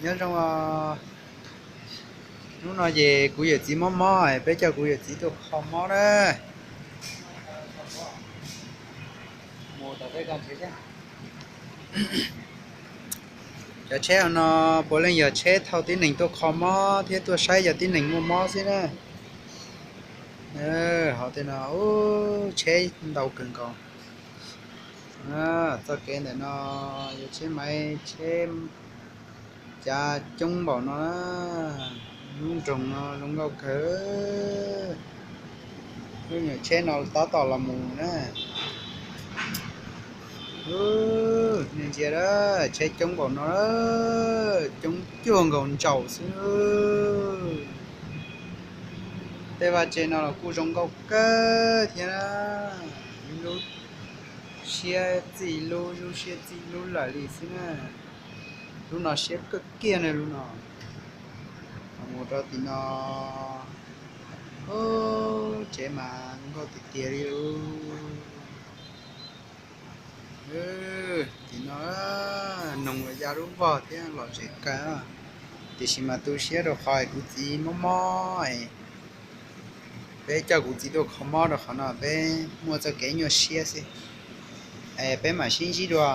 Nyob zoo os. Hnub no ces kuv yawm txiv mob mob, peb coj kuv yawm txiv tuaj kho mob na. Cov tsheb no puav leej yog tsheb thauj tib neeg tuaj kho mob thiab tuaj saib cov tib neeg muaj mob xwb na. Hauv tej no tsheb ntau kawg nkaus. Txoj kev ntawm no yog tsheb maiv, tsheb cav coob npaum no. Lub nroog no zoo nkauj kawg. Lub nyuam tsheb no tab tom los mus na. Nej ntsia, tsheb coob npaum no, coob cuag nkaus ntsaum xwb. Tej vaj tse no los kuj zoo nkauj kawg thiab. Lub siab txij lub, lub siab txij lub lawm li xwb na. Lub no siab kawg kiag na lub no. Mus rau tim no, tsev mas zoo nkauj tiag tiag li lub. Tim no noog los ya lub vog thiab lom zem kawg. Tiam sis mas tu siab rau qhov kuv txiv mob mob, peb coj kuv txiv tuaj kho mob rau qhov no peb muaj txoj kev nyuaj siab xwb. Peb mam sib ntsib dua.